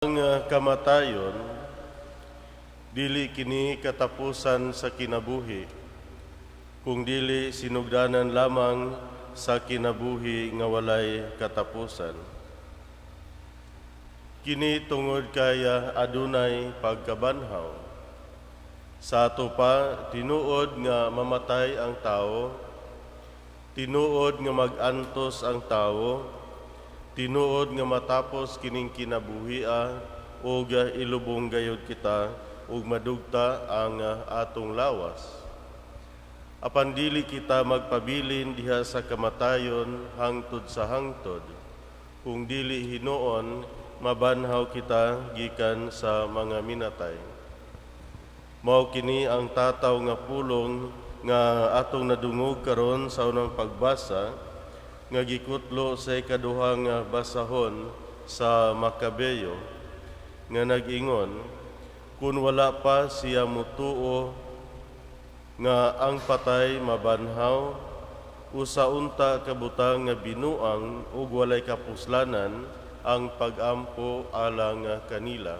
Ang kamatayon, dili kini katapusan sa kinabuhi, kung dili sinugdanan lamang sa kinabuhi nga walay katapusan. Kini tungod kay adunay pagkabanhaw. Sa ato pa, tinuod nga mamatay ang tao, tinuod nga mag-antos ang tao, tinuod nga matapos kining kinabuhia ug ilubong gayud kita ug madugta ang atong lawas. Apan dili kita magpabilin diha sa kamatayon hangtod sa hangtod. Kung dili hinuon, mabanhaw kita gikan sa mga minatay. Mao kini ang tataw nga pulong nga atong nadungog karon sa unang pagbasa nga gikutlo sa ikaduhang basahon sa Makabeyo nga nag-ingon kung wala pa siya mutuo nga ang patay mabanhaw, usa unta ka butang nga binuang ug walay kapuslanan ang pag-ampo alang kanila.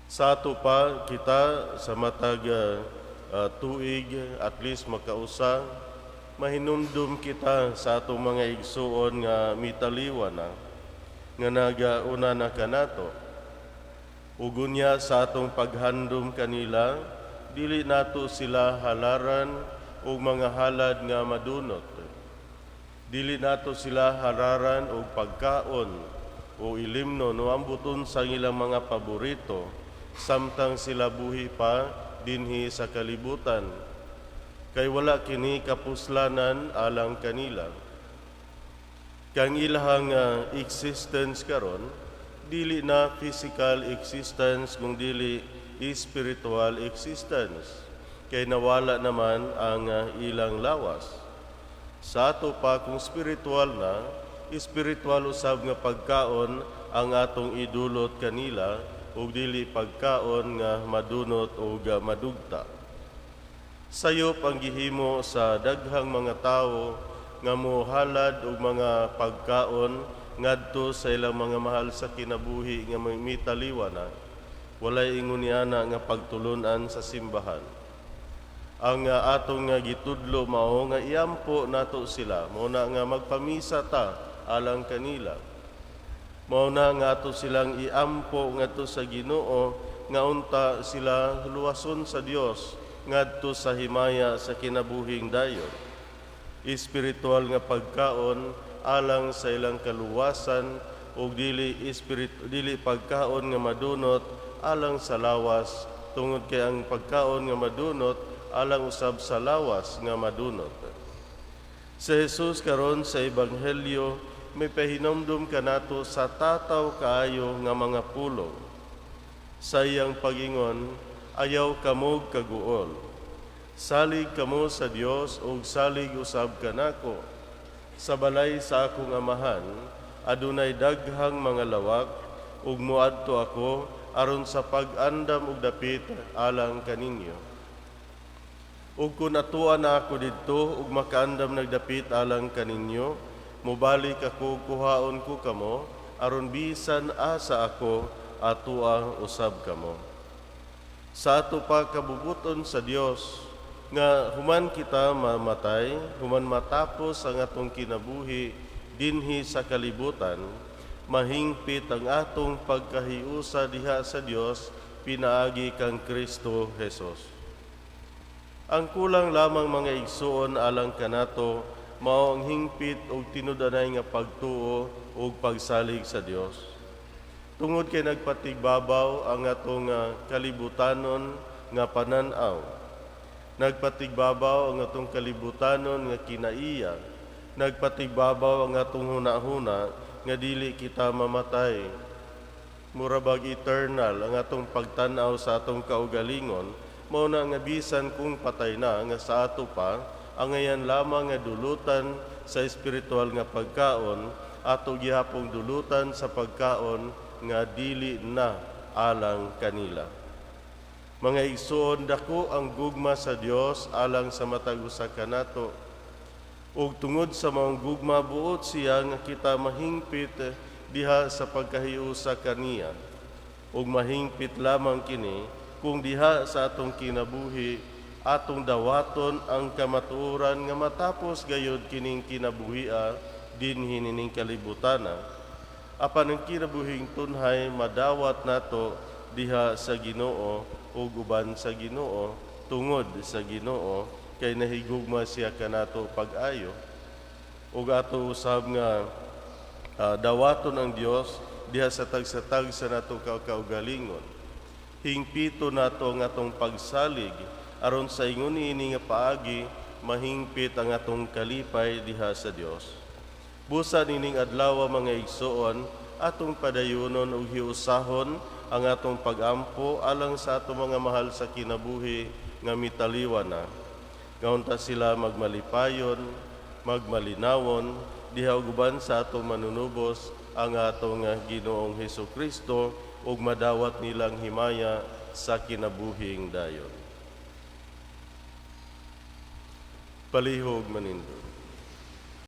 Sa ato pa, kita sa matag tuig at least makausa mahinumdum kita sa atong mga igsuon nga mitaliwa na, nga nagauna na kanato. Ug unya sa atong paghandom kanila, dili nato sila halaran og mga halad nga madunot. Dili nato sila halaran og pagkaon o ilimnon no ambuton sa ilang mga paborito samtang sila buhi pa dinhi sa kalibutan, kay wala kini kapuslanan alang kanila. Kang ilahang existence karon dili na physical existence kung dili spiritual existence, kay nawala naman ang ilang lawas. Sa ato pa, kung spiritual na, spiritual usab nga pagkaon ang atong idulot kanila ug dili pagkaon nga madunot o madugta. Sayop ang gihimo sa daghang mga tawo nga mohalad og mga pagkaon ngadto sa ilang mga mahal sa kinabuhi nga may mitaliwa na. Walay ingon niana nga pagtulunan sa simbahan. Ang atong nga gitudlo mao nga iampo nato sila, mao na nga magpamisa ta alang kanila. Mao na nga ato silang iampo ngadto sa Ginoo nga unta sila luwason sa Dios ngadto sa himaya sa kinabuhing dayon. Espiritual nga pagkaon alang sa ilang kaluwasan ug dili pagkaon nga madunot alang sa lawas, tungod kay ang pagkaon nga madunot alang usab sa lawas nga madunot. Si Jesus karon sa Ebanghelyo may pahinumdum kanato sa tataw kaayo nga mga pulong. Sa iyang pagingon, "Ayaw kamog kaguol. Salig kamo sa Dios ug salig usab kanako. Sa balay sa akong Amahan adunay daghang mga lawak, ug moadto ako aron sa pag-andam og dapit alang kaninyo. Ug kun atuan na ako didto ug makaandam nagdapit alang kaninyo, mobalik ako, kuhaon ko kamo aron bisan asa ako, atua usab kamo." Sa ato pa, kabubuton sa Dios nga human kita mamatay, human matapos ang atong kinabuhi dinhi sa kalibutan, mahingpit ang atong pagkahiusa diha sa Dios pinaagi kang Kristo Jesus. Ang kulang lamang, mga igsuon, alang kanato mao ang hingpit ug tinud-anay nga pagtuo ug pagsalig sa Dios. Tungod kay nagpatigbabaw ang atong kalibutanon nga panan-aw. Nagpatigbabaw ang atong kalibutanon nga kinaiya. Nagpatigbabaw ang atong hunahuna nga dili kita mamatay. Mura bag eternal ang atong pagtan-aw sa atong kaugalingon, mao na nga bisan kung patay na, nga sa ato pa, angayan lamang nga dulutan sa espiritual nga pagkaon, ato gihapong dulutan sa pagkaon nga dili na alang kanila. Mga igsuon, dako ang gugma sa Dios alang sa matag usa kanato. Ug tungod sa maong gugma, buot siya nga kita mahingpit diha sa pagkahiusa kaniya. Ug mahingpit lamang kini kung diha sa atong kinabuhi atong dawaton ang kamatuoran nga matapos gayod kining kinabuhia dinhi nining kalibutana, apan ang kinabuhing tunhay madawat nato diha sa Ginoo ug uban sa Ginoo, tungod sa Ginoo, kay nahigugma siya kanato pag-ayo. Ug ato usab nga dawaton ang Dios diha sa tagsa-tagsa nato ka kaugalingon. Hingpito nato ang atong pagsalig aron sa ingon ini nga paagi mahingpit ang atong kalipay diha sa Dios. Busa nining adlaw, mga igsoon, atong padayunon ug hiusahon ang atong pagampo alang sa atong mga mahal sa kinabuhi nga mitaliwan na. Nga unta sila magmalipayon, magmalinawon diha ug uban sa atong Manunubos, ang atong Ginoong Hesus Kristo, ug madawat nilang himaya sa kinabuhing dayon. Palihog manindog.